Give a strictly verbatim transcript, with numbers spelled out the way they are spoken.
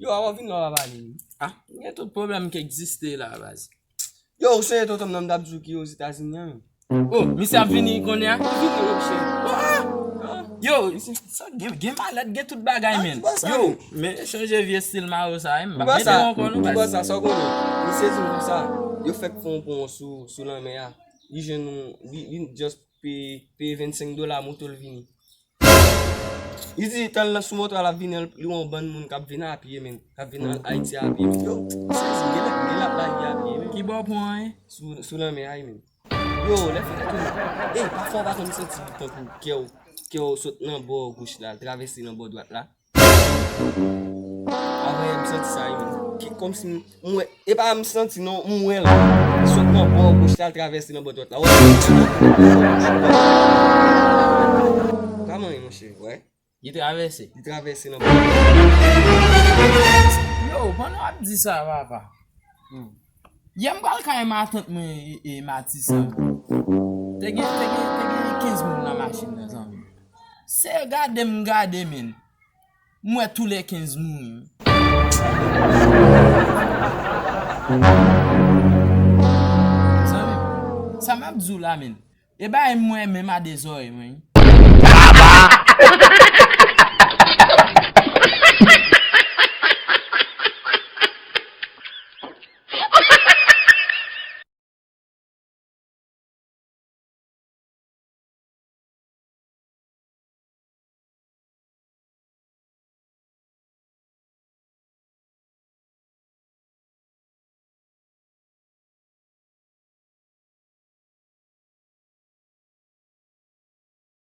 Yo, avan w vin la w pa pale. Ah, gen tout pwoblèm ki egziste la, baz. Yo, ou sonje tonton m nan m t ap di w ki Ozetazini an menm? Oh, misye ap vini kounye a? Li vini, monchè. Ah! Yo, sa gen, gen malèt, gen tout bagay, men. Yo, men chanje vye stil mayo sa, m pa mete ankò non, baz. Sa w konnen? Misye di m konsa, yo fèk fè yon pon sou, sou lanmè a. Li jwenn yon, li, li just peye, peye vennsenk dola moto l vini. Li di tan l nan sou moto a l ap vini, li wè yon bann moun k ap vin a pye, men. K ap vin Ayiti a pye, men. Yo, m sezi, gen lè, gen lè l ap lage a pye, men. Ki bò pon an ye? Sou, sou lanmè a, men. Yo, lè fini tou. Ey, pafwa w pa konn santi tankou kè w, kè w sot nan bò goch la, l travèse nan bò dwat la. Avan yè m santi sa, wi, men. Ki, kòmsi m, m wè, e pa m santi non, m wè l. Li sot nan bò goch la, l travèse nan bò dwat la. Wè. Kòman e, monchè? Wè. Li travèse. Li travèse nan bò. Yo, pandan w ap di sa, papa. Yè m pral kay matant mwen e, e Matisan. Te gen, te gen, te gen kenz moun nan machin nan, zanmi. Se gade m gade, men. M wè tou le kenz mouri. Zanmi, sa m ap di w la, men. E bagay m wè menm a de zòrèy mwen.